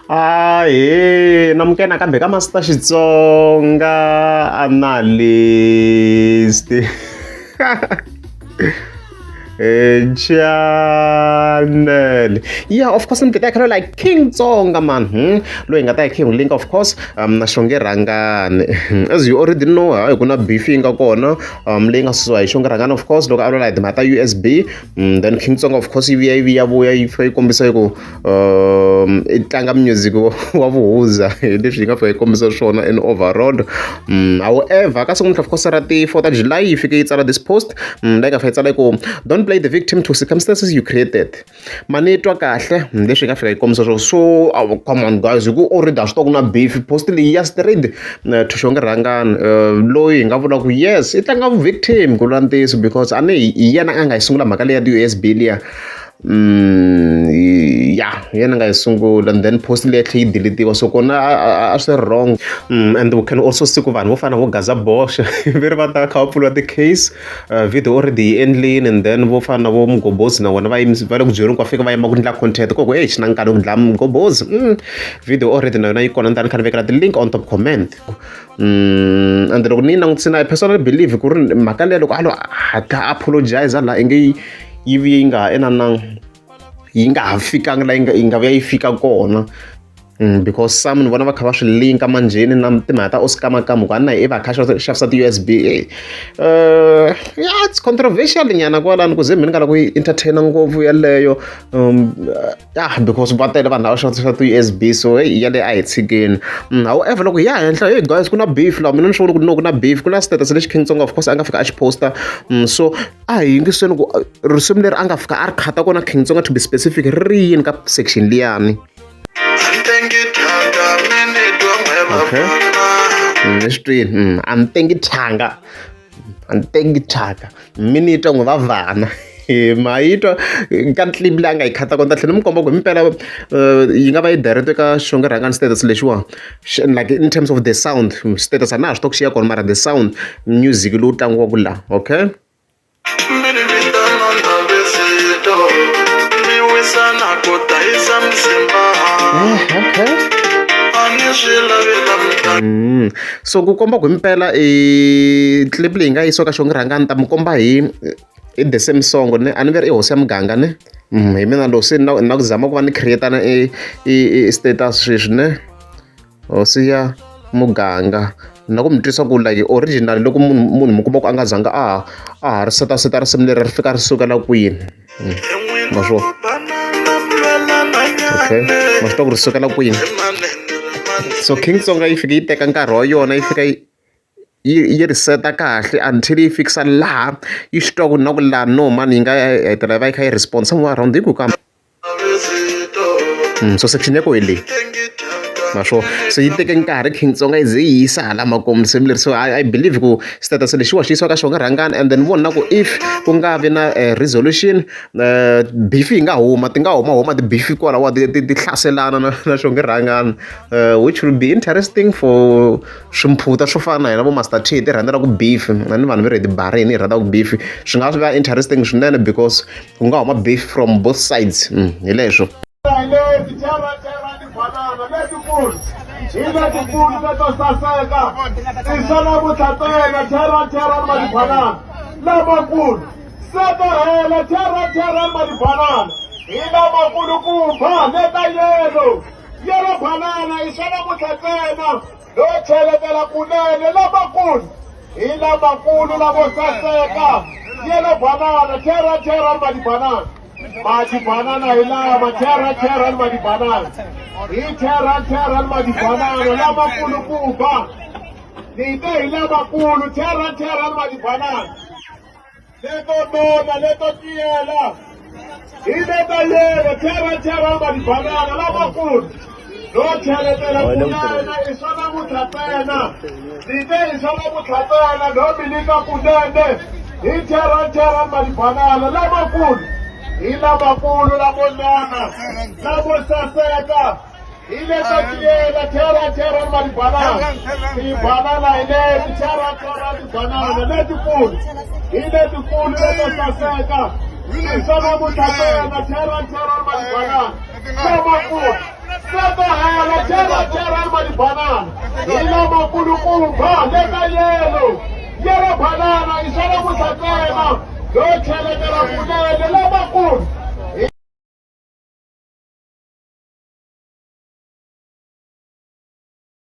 Ahee namukela nakambe ka Master Xitsonga Analyst channel. Yeah, of course ni ta khalo like King Tsonga man. Loyi nga ta hi King Link of course na Xonge Rhangani. As you already know, hayi ku na beef yi nga kona leyi nga susiwa hi Xonge Rhangani of course loko a vulavula hi timhaka ta USB. Then King Tsonga of course yi vuya yi vuya vuya yi fika yi kombisa ku i tlanga music wa vuhuza hi leswi yi nga fika yi kombisa swona in overall. However ka siku of course ra ti 4 ta July yi fike yi tsala this post leyi nga fika yi tsala ku don't play the victim to circumstances you created. Mani twa kahle leswi yi nga fika yi kombisa swona. So oh, come on guys, hi ku already a swi tiva ku na beef post leyi ya straight to Xonge Rhangani loyi hi nga vula ku yes i tlanga victim ku vula ntiyiso because a ni hi yena a nga yi sungula mhaka leya ti-U_S_B liya. Ya hi yena a nga yi sungula and then post liya tlhe yi delete-iwa so kona a swi ri wrong. And we can also see ku vanhu vo fana na vo Gaza Boxa ve ri va ta kha va pfuriwa ti-case video already yi endlini and then vo fana na vo Mgobozi na vona va va le ku byeriweni ku va fika va yima ku endla content ku ku xi na nkarhi ku dlaya Mgobozi. Video already na yona yi kona ni ta ni kha ni vekela ti-link on top comment. And loko ni yi langutisile I personally believe ku ri mhaka leyi loko a lo hatla apologize la i nge yi vuye yi nga ha inanang yi nga ha fikanga la yi nga vuya yi fika kona. Because some ni vona va kha va swi linka manjheni na timhaka ta Oscar Makamu ku a na i va kha xavisa ti-U_S_B. Yeah, it's controversial nyana kwalano ku ze mina ni nga lava ku yi entertain ngopfu yeleyo. Yeah, because va tele vanhu lava xavisa ti-U_S_B so heyi yaleyo a hi tshikeni. However loko hi ya henhla hey guys ku na beef laha mina ni swi vona ku no ku na beef ku na status lexi King Tsonga of course a nga fika a xi posta. So a hi yingiseni ku risimu leri a nga fika a ri khata kona King Tsonga to be specific ri ri yini ka section liyani. Okay. Ni swi twini a ni tengi thyanga a ni tengi thyaka mi ni twa n'wi va vana ma yi twa ka clip leyi a nga yi khata kona ta tlhela ni mi komba ku himpela yi nga va yi direct eka Xonge Rhangani status lexiwa like in terms of the sound status a na ha swi tiva ku xi ya kona mara the sound music lowu tlangiwaka la okay. Okay. So ku komba ku himpela i clip leyi nga yisiwa ka Xonge Rhangani ni ta mi komba hi i the same song ne a ni ve ri i hosi ya muganga ne hi mina lowu se na na ku zama ku va ni create na i i status sweswi ne hosi ya muganga na ku mi twisa ku like original loko munhu munhu mi kuma ku a nga zanga a a ha ri seta seta risimu leri ri fika ri sukela kwini. Ma swo okay ma swi tiva ku ri sukela kwini. So King Tsonga yi fike yi teka nkarhi wa yona yi fika yi yi ri seta kahle until yi fikisa laha yi swi twa ku na ku laha no mani yi nga hetelela yi va yi kha yi respond somewhere around hi ku ka. So section ya koho hi leyi ma swo se yi teke nkarhi King Tsonga yi ze yi yisa hala makumu risimu leri so I believe ku status lexiwa xi yisiwa ka Xonge Rhangani and then vona ku if ku nga vi na resolution beef yi nga huma ti nga huma huma ti-beef kwalaho ti ti ti hlaselana na na Xonge Rhangani which will be interesting for swimphuta swo fana na hina vo Master T ti rhandzela ku beef na ni vanhu va ri hi tibarini hi rhandza ku beef swi nga va interesting swinene because ku nga huma beef from both sides hi leswo. Leti chera tibanana letikulu hi letikulu leto saseka i swa namuntlha ntsena chera chera matibanana lamakulu se ta hela chera chera matibanana hi lamakulukumba leta yelo yelo banana i swa namuntlha ntsena no cheletela kunene lamakulu hi lamakulu lavo saseka yelo banana chera chera matibanana matibanana hi lama chera chera matibanana hi chera chera matibanana lamakulukumba ni te hi lamakulu chera chera matibanana leto nona leto tiyela hi leta yena chera chera matibanana lamakulu no cheletela kunene i swa namuntlha ntsena ni te i swa namuntlha ntsena no mi nyika kunene hi chera chera matibanana lamakulu hi lamakulu lamo nona lamo saseka hi leto tiyela chera chera matibanana tibanana hi leti chera chera tibanana letikulu hi letikulu leto saseka i swa namuntlha ntsena chera chera matibanana lamakulu se ta hela. Tibanana hi lamakulukumba le ka yelo. Yelo banana i swa namuntlha ntsena yo cheletela kunene lamakulu.